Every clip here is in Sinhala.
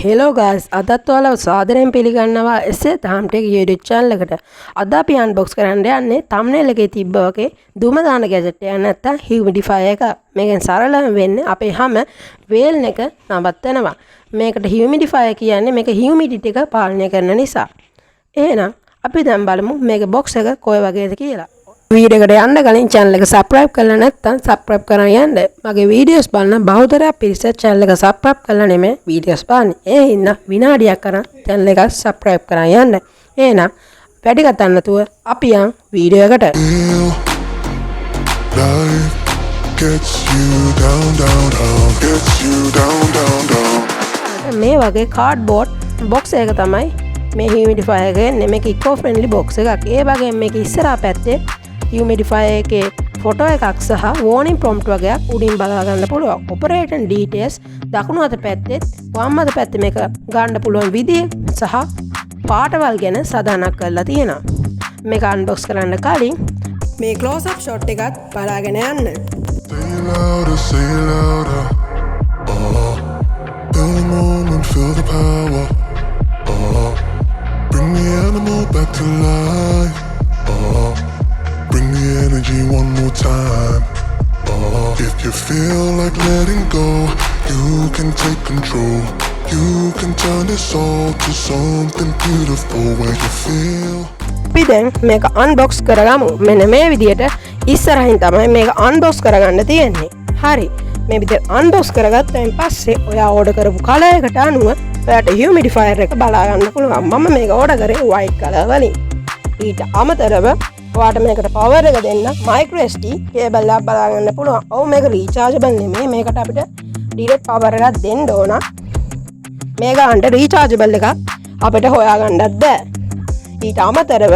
හෙලෝ ගයිස්, අදත් ඔයාලව සාදරයෙන් පිළිගන්නවා එසේ දහම් ටෙක් YouTube channel එකට. අද අපි අන්බොක්ස් කරන්න යන්නේ thumbnail එකේ තිබ්බ වගේ දුම දාන ගැජට් එකක් නැත්තම් හියුමිඩිෆයර් එක. මේකෙන් සරලව වෙන්නේ අපේ හැම වේල්න එක නවත්තනවා. මේකට හියුමිඩිෆයර් කියන්නේ මේක හියුමිඩිටි එක පාලනය කරන නිසා. එහෙනම් අපි දැන් බලමු මේක බොක්ස් එක කොයි වගේද කියලා. වීඩියෝ එකට යන්න කලින් channel එක subscribe කරලා නැත්නම් subscribe කරන් යන්න. මගේ වීඩියෝස් බලන බහුතරයක් පිරිස channel එක subscribe කරලා නෙමෙයි වීඩියෝස් බලන්නේ. ඒ හින්දා විනාඩියක් අරන් channel එක subscribe කරන් යන්න. එහෙනම් වැඩි කතා නැතුව අපි යන් වීඩියෝ එකට. Feel life gets you down, down, down, gets you down, down, down. මේ වගේ කාඩ්බෝඩ් බොක්ස් එක තමයි මේ හියුමිඩිෆයර් එක එන්නේ. මේක ඉකෝ ෆ්‍රෙන්ඩ්ලි බොක්ස් එකක්. ඒ වගේම මේක ඉස්සරහා පැත්තේ හියුමිඩිෆයර් එකේ ෆොටෝ එකක් සහ වෝනින් ප්‍රොම්ප්ට් වගේක් උඩින් බලා ගන්න පුළුවන්. ඔපරේෂන් ඩීටේල්ස් දකුණු අත පැත්තෙත් වම් අත පැත්තේ මේක ගන්න පුළුවන් විදිය සහ පාටවල් ගැන සඳහනක් කරලා තියෙනවා. මේක අන්බොක්ස් කරන්න කලින් මේ ක්ලෝස් අප් ෂොට් එකත් බලාගෙන යන්න. Say it louder, say it louder. Feel the moment, feel the power. Bring the animal back to life. Bring the energy one more time. If you feel like letting go, you can take control. You can turn this all to something beautiful where you feel. අපි දැන් මේක අන්බොක්ස් කරගමු. මෙන්න මේ විදියට ඉස්සරහින් තමයි මේක අන්බොක්ස් කරගන්න තියෙන්නේ. හරි. මේ විදියට අන්බොක්ස් කරගත්තයින් පස්සේ ඔයා ඕඩර් කරපු කලර් එකට අනුව ඔයාට හියුමිඩිෆයර් එක බලා ගන්න පුළුවන්. මම මේක ඕඩර් කරේ වයිට් කලර් වලින්. ඊට අමතරව ඔයාට මේකට පවර් එක දෙන්න මයික්‍රෝ SD cable එකක් බලා ගන්න පුළුවන්. ඔව්, මේක රීචාර්ජබල් නෙමෙයි. මේකට අපිට ඩිරෙක්ට් පවර් එකක් දෙන්න ඕන. මේ ගානට රීචාර්ජබල් එකක් අපිට හොයාගන්නත් බෑ. ඊට අමතරව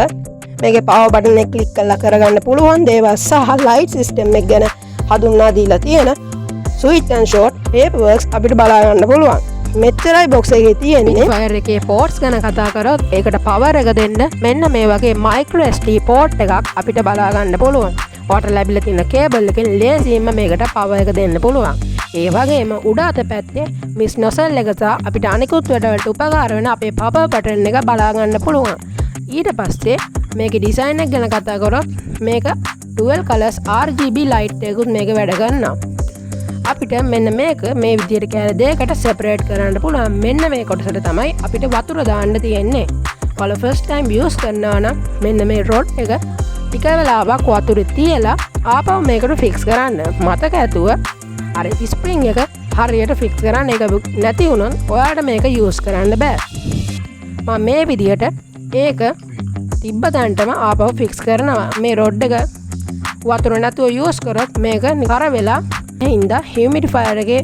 මේකේ පවර් බටන් එක ක්ලික් කරලා කරගන්න පුළුවන් දේවල් සහ ලයිට් සිස්ටම් එක ගැන හඳුන්වා දීලා තියෙන sweet and short paper works අපිට බලා ගන්න පුළුවන්. මෙච්චරයි බොක්ස් එකේ තියෙන්නේ. ෆයර් එකේ පෝට්ස් ගැන කතා කරොත් ඒකට පවර් එක දෙන්න මෙන්න මේ වගේ මයික්‍රෝ SD port එකක් අපිට බලා ගන්න පුළුවන්. ඔයාට ලැබිලා තියෙන කේබල් එකෙන් ලේසියෙන්ම මේකට පවර් එක දෙන්න පුළුවන්. ඒ වගේම උඩ අත පැත්තේ මිස්ට් නොසල් එක සහ අපිට අනිකුත් වැඩවලට උපකාර වෙන අපේ පවර් බටන් එක බලා ගන්න පුළුවන්. ඊට පස්සේ මේකේ ඩිසයින් එක ගැන කතා කරොත් මේක 12 කලර්ස් RGB light එකකුත් මේක වැඩ කරනවා. අපිට මෙන්න මේක මේ විදිහට කෑලි දෙකකට සෙපරේට් කරන්න පුළුවන්. මෙන්න මේ කොටසට තමයි අපිට වතුර දාන්න තියෙන්නේ. ඔයාලා ෆස්ට් ටයිම් යූස් කරනවා නම් මෙන්න මේ රොඩ් එක ටික වෙලාවක් වතුරේ තියලා ආපහු මේකට ෆික්ස් කරන්න. මතක ඇතුව අර ස්ප්‍රින්ග් එක හරියට ෆික්ස් කරන්න. ඒක නැති වුණොත් ඔයාලට මේක යූස් කරන්න බෑ. මම මේ විදිහට ඒක තිබ්බ තැනටම ආපහු ෆික්ස් කරනවා. මේ රොඩ් එක වතුර නැතුව යූස් කරොත් මේක කර වෙලා හින්දා හියුමිඩිෆයර් එකේ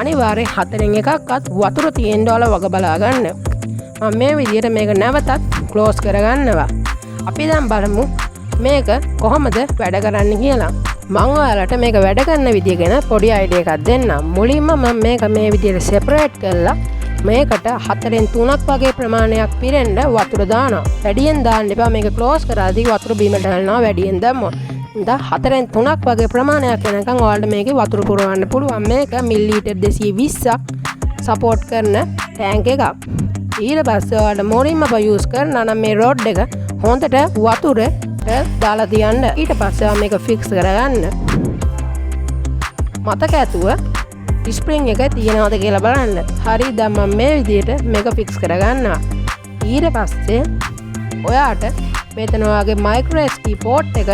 අනිවාර්යෙන් හතරෙන් එකක්වත් වතුර තියෙන්න ඕන වග බලා ගන්න. මම මේ විදිහට මේක නැවතත් ක්ලෝස් කරගන්නවා. අපි දැන් බලමු මේක කොහොමද වැඩ කරන්න කියලා. මං ඔයාලට මේක වැඩ කරන විදිය ගැන පොඩි අයිඩියා එකක් දෙන්නම්. මුලින්ම මම මේක මේ විදිහට සෙපරේට් කරලා මේකට හතරෙන් තුනක් වගේ ප්‍රමාණයක් පිරෙන්න වතුර දානවා. වැඩියෙන් දාන්න එපා. මේක ක්ලෝස් කරද්දී වතුර බිමට හැලෙනවා වැඩියෙන් දැම්මොත්. ඉතින් හතරෙන් තුනක් වගේ ප්‍රමාණයක් එනකන් ඔයාලට මේකේ වතුර පුරවන්න පුළුවන්. මේක මිලිලීටර් 220ක් සපෝට් කරන ටැංක් එකක්. ඊට පස්සේ ඔයාලට මුලින්ම යූස් කරනවා නම් මේ රොඩ් එක හොඳට වතුරට දාලා තියන්න. ඊට පස්සේ ඔයා මේක ෆික්ස් කරගන්න. මතක ඇතුව ස්ප්‍රින්ග් එක තියෙනවද කියලා බලන්න. හරි, දැන් මම මේ විදිහට මේක ෆික්ස් කරගන්නවා. ඊට පස්සේ ඔයාට මෙතන ඔයාගේ මයික්‍රෝ SD port එක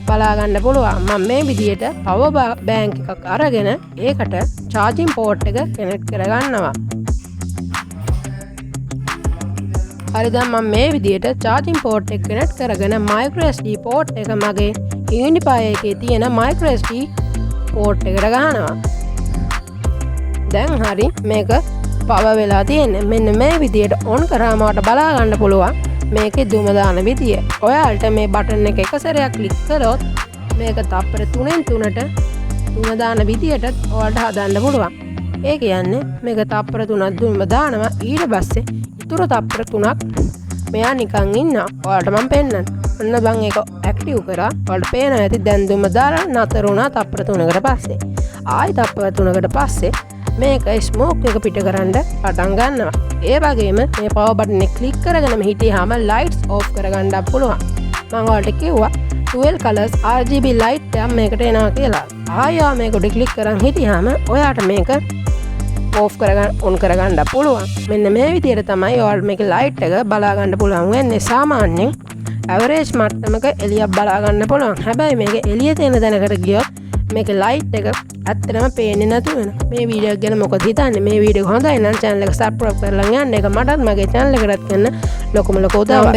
බලා ගන්න පුළුවන්. මම මේ විදිහට පවර් බෑන්ක් එකක් අරගෙන ඒකට චාර්ජින් පෝට් එක කනෙක්ට් කරගන්නවා. හරි, දැන් මම මේ විදිහට චාර්ජින් පෝට් එක කනෙක්ට් කරගෙන මයික්‍රෝ SD port එක මගේ හියුමිඩිෆයර් එකේ තියෙන මයික්‍රෝ SD port එකට ගහනවා. දැන් හරි, මේක පවර් වෙලා තියෙන්නේ. මෙන්න මේ විදිහට ඔන් කරාම ඔයාලට බලා ගන්න පුළුවන් මේකේ දුම දාන විදිය. ඔයාලට මේ බටන් එක එක සැරයක් ක්ලික් කරොත් මේක තප්පර තුනෙන් තුනට දුම දාන විදියට ඔයාලට හදන්න පුළුවන්. ඒ කියන්නේ මේක තප්පර 3ක් දුම දානවා. ඊට පස්සේ ඉතුරු තප්පර 3ක් මෙයා නිකන් ඉන්නවා. ඔයාලට මම පෙන්නන්නම්. ඔන්න බං ඒක ඇක්ටිව් කරා. ඔයාලට පේනවා ඇති, දැන් දුම දාලා නතර වුණා තප්පර 3කට පස්සේ. ආයි තප්පර 3කට පස්සේ මේක ස්මෝක් එක පිට කරන්න පටන් ගන්නවා. ඒ වගේම මේ පවර් බටන් එක ක්ලික් කරගෙනම හිටියාම ලයිට්ස් ඕෆ් කරගන්නත් පුළුවන්. මං ඔයාලට කිව්වා 12 colors RGB light එකක් මේකට එනවා කියලා. ආයෙ ආ මේක උඩ ක්ලික් කරන් හිටියාම ඔයාට මේක ඕෆ් කරගන්න, ඔන් කරගන්න පුළුවන්. මෙන්න මේ විදිහට තමයි ඔයාලට මේකේ ලයිට් එක බලා ගන්න පුළුවන් වෙන්නේ. සාමාන්‍යයෙන් ඇවරේජ් මට්ටමක එළියක් බලා ගන්න පුළුවන්. හැබැයි මේක එළිය තියෙන තැනකට ගියොත් මේකේ ලයිට් එක ඇත්තටම පේන්නේ නැතු වෙනවා. මේ වීඩියෝ එක ගැන මොකද හිතන්නේ? මේ වීඩියෝ එක හොඳයි නම් චැනල් එක සබ්ස්ක්‍රයිබ් කරලා යන්න. ඒක මටත් මගේ චැනල් එකටත් කරන ලොකුම ලොකු උදව්වක්. මේක